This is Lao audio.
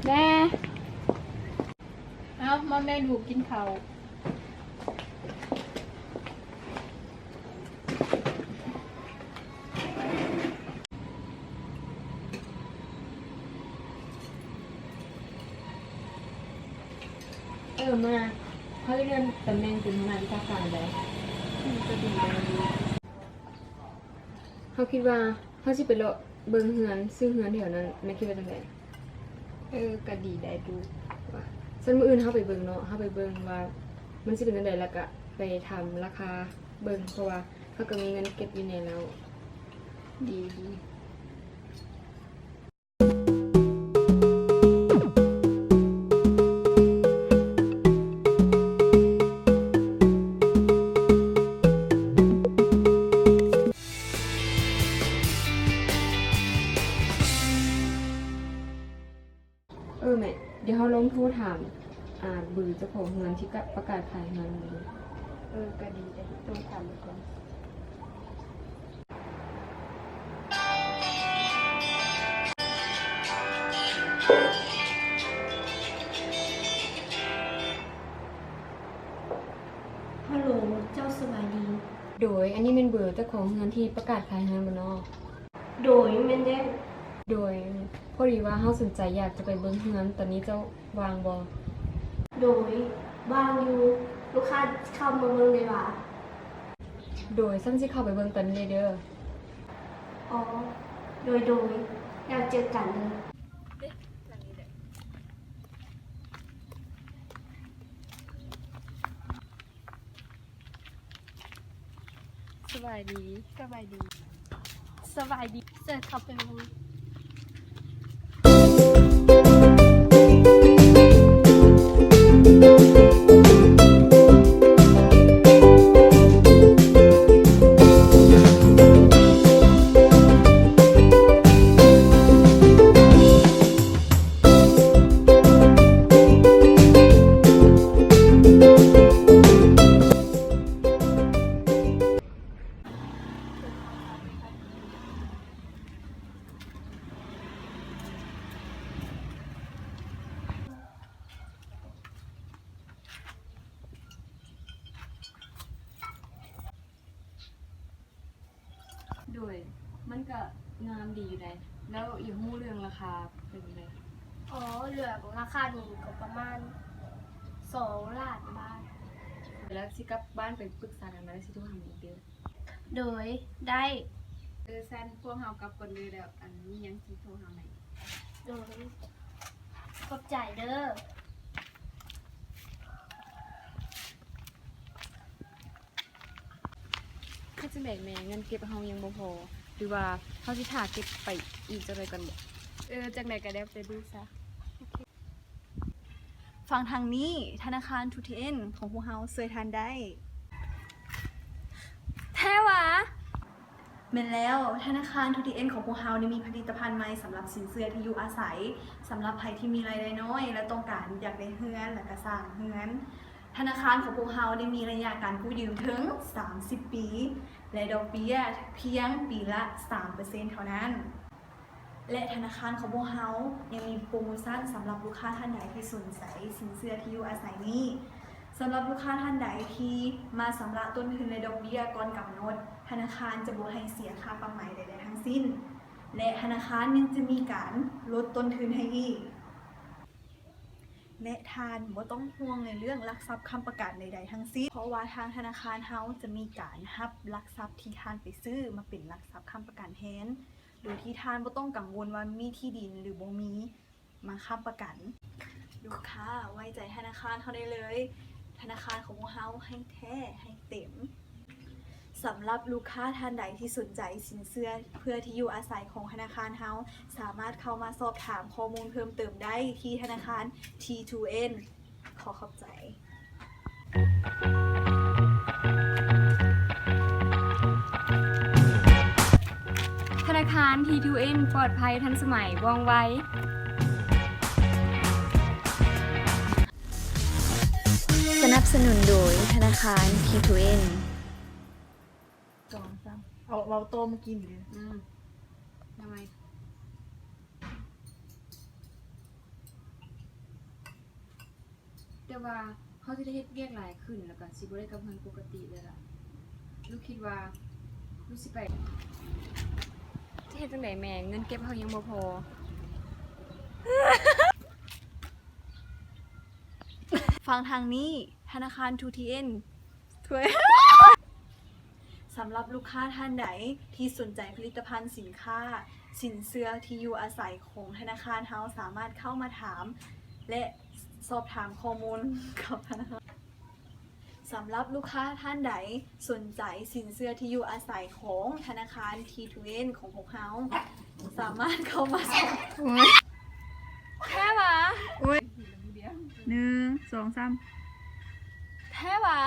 ແມ່ ເອົາ ມາແມ່ລູກກິນເຂົ້າ. ເອີ ມາ ເຮົາໄດ້ເລື່ອນຕຳແໜ່ງເປັນຫົວໜ້າວິຊາການແລ້ວ. ອືມ ກໍດີແລ້ວ. ເຮົາຄິດວ່າເຮົາຊິໄປເລາະເບິ່ງເຮືອນ ຊື້ເຮືອນແຖວນັ້ນ ແມ່ຄິດວ່າຈັ່ງໃດ? ເອີ ກໍດີໄດ໋ລູກ. ວ່າ ຊັ້ນມື້ອື່ນເຮົາໄປເບິ່ງເນາະ ເຮົາໄປເບິ່ງວ່າມັນຊິເປັນຈັ່ງໃດ ແລ້ວກະໄປຖາມລາຄາເບິ່ງ ເພາະວ່າເຮົາກໍມີເງິນເກັບຢູ່ແດ່ແລ້ວ. ດີ ດີ. ເອີ ແມ່ ດຽວເຮົາລອງໂທຖາມ ອ່າ ເບີເຈົ້າຂອງເຮືອນທີ່ກະປະກາດຂາຍເຮືອນເບິ່ງ. ເອີ ກະດີເດ ໂທຖາມເບິ່ງກ່ອນ. ຮັລໂຫຼ ເຈົ້າສະບາຍດີ. ໂດຍ ອັນນີ້ແມ່ນເບີເຈົ້າຂອງເຮືອນທີ່ປະກາດຂາຍເຮືອນບໍ່ນໍ? ໂດຍ ແມ່ນແລ້ວ. ໂດຍ ພໍດີວ່າເຮົາສົນໃຈຢາກຈະໄປເບິ່ງເຮືອນ, ຕອນນີ້ເຈົ້າວ່າງບໍ່? ໂດຍ ວ່າງຢູ່, ລູກຄ້າເຂົ້າມາເບິ່ງໄດ້ຫວາ? ໂດຍ ຊັ້ນຊິເຂົ້າໄປເບິ່ງຕອນນີ້ເລີຍເດີ. ອໍ ໂດຍ ໂດຍ ແລ້ວເຈີກັນເດີ. ສະບາຍດີ. ສະບາຍດີ. ສະບາຍດີ. ເຊີນເຂົ້າໄປເບິ່ງ. ໂດຍ ມັນກະງາມດີຢູ່ໃດ໋. ແລ້ວຢາກຮູ້ເລື່ອງລາຄາເປັນຈັ່ງໃດ? ອໍ ເລື່ອງລາຄານີ້ກໍປະມານສອງລ້ານບາດ. ແລ້ວຊິກັບບ້ານໄປປຶກສາກັນມາ ແລ້ວຊິໂທຫາແມ່ອີກເດີ. ໂດຍ ໄດ້. ເອີ ຊັ້ນພວກເຮົາກັບກ່ອນເດີ ແລ້ວອັນມີຫຍັງຊິໂທຫາໃໝ່. ໂດຍ ຂອບໃຈເດີ. ເຮັດຈັ່ງໃດແມ່ ເງິນເກັບເຮົາຍັງບໍ່ພໍ ຫຼືວ່າເຮົາຊິຖ້າເກັບໄປອີກຈັກໜ້ອຍກ່ອນບໍ? ເອີ ຈັ່ງໃດກໍແລ້ວແຕ່ລູກຊະ. ຟັງທາງນີ້ ທະນາຄານ ທູທີເອັນ ຂອງພວກເຮົາຊ່ວຍທ່ານໄດ້. ແທ້ຫວາ? ແມ່ນແລ້ວ, ທະນາຄານ ທູທີເອັນ ຂອງພວກເຮົາໄດ້ມີຜະລິດຕະພັນໃໝ່ສຳລັບສິນເຊື່ອທີ່ຢູ່ອາໄສ ສຳລັບໃຜທີ່ມີລາຍໄດ້ນ້ອຍ ແລະ ຕ້ອງການຢາກໄດ້ເຮືອນ ແລະ ກະສ້າງເຮືອນ. ທະນາຄານຂອງພວກເຮົາໄດ້ມີໄລຍະການກູ້ຢືມເຖິງສາມສິບປີ ແລະ ດອກເບ້ຍພຽງປີລະສາມເປີເຊັນເທົ່ານັ້ນ. ແລະ ທະນາຄານຂອງພວກເຮົາຍັງມີໂປຣໂມຊັນສຳລັບລູກຄ້າທ່ານໃດທີ່ສົນໃຈສິນເຊື່ອທີ່ຢູ່ອາໄສນີ້. ສຳລັບລູກຄ້າທ່ານໃດທີ່ມາຊຳລະຕົ້ນທຶນ ແລະ ດອກເບ້ຍກ່ອນກຳນົດ, ທະນາຄານຈະບໍ່ໃຫ້ເສຍຄ່າປັບໃໝໃດໆທັງສິ້ນ ແລະ ທະນາຄານຍັງຈະມີການລົດຕົ້ນທຶນໃຫ້ອີກ. ແລະ ທ່ານບໍ່ຕ້ອງຫ່ວງໃນເລື່ອງຫຼັກຊັບຄ້ຳປະກັນໃດໆທັງສິ້ນ, ເພາະວ່າທາງທະນາຄານເຮົາຈະມີການຮັບຫຼັກຊັບທີ່ທ່ານໄປຊື້ມາເປັນຫຼັກຊັບຄ້ຳປະກັນແທນ, ໂດຍທີ່ທ່ານບໍ່ຕ້ອງກັງວົນວ່າມີທີ່ດິນ ຫຼື ບໍ່ມີ ມາຄ້ຳປະກັນ. ລູກຄ້າໄວ້ໃຈທະນາຄານເຮົາໄດ້ເລີຍ. ທະນາຄານຂອງພວກເຮົາໃຫ້ແທ້ໃຫ້ເຕັມ. ສຳລັບລູກຄ້າທ່ານໃດທີ່ສົນໃຈສິນເຊື່ອເພື່ອທີ່ຢູ່ອາໄສຂອງທະນາຄານເຮົາ, ສາມາດເຂົ້າມາສອບຖາມຂໍ້ມູນເພີ່ມເຕີມໄດ້ທີ່ທະນາຄານ ທີທູເອັນ. ຂໍຂອບໃຈ. ທະນາຄານ ທີທູເອັນ ປອດໄພ, ທັນສະໄໝ, ວ່ອງໄວ. ສະໜັບສະໜູນໂດຍທະນາຄານ ທີທູເອັນ. ສອງ ສາມ ເອົາ ເວົ້າຕໍ່ເມື່ອກີ້ນີ້ເດ້. ອືມ ທຳໄມ? ໂ ແຕ່ວ່າເຮົາຈະໄດ້ເຮັດວຽກຫຼາຍຂຶ້ນ ແລ້ວກໍຊິບໍ່ໄດ້ກັບເຮືອນປົກກະຕິເລີຍລະ. ລູກຄິດວ່າລູກຊິໄປ ຈະເຮັດຈັ່ງໃດແມ່? ເງິນເກັບເຮົາຍັງບໍ່ພໍ. ຟັງທາງນີ້ ທະນາຄານ ທູທີເອັນ ຊ່ວຍ. ສຳລັບລູກຄ້າທ່ານໃດທີ່ສົນໃຈຜະລິດຕະພັນ, ສິນຄ້າ, ສິນເຊື່ອທີ່ຢູ່ອາໄສຂອງທະນາຄານເຮົາ, ສາມາດເຂົ້າມາຖາມ ແລະ ສອບຖາມຂໍ້ມູນກັບທະນາຄານ. ສຳລັບລູກຄ້າທ່ານໃດສົນໃຈສິນເຊື່ອທີ່ຢູ່ອາໄສຂອງທະນາຄານ ທີທູເອັນ ຂອງພວກເຮົາ, ສາມາດເຂົ້າມາສອບ. ໂອ້ຍ ແທ້ຫວາ? ໂອ້ຍ ໜຶ່ງ ສອງ ສາມ. ແທ້ຫວາ?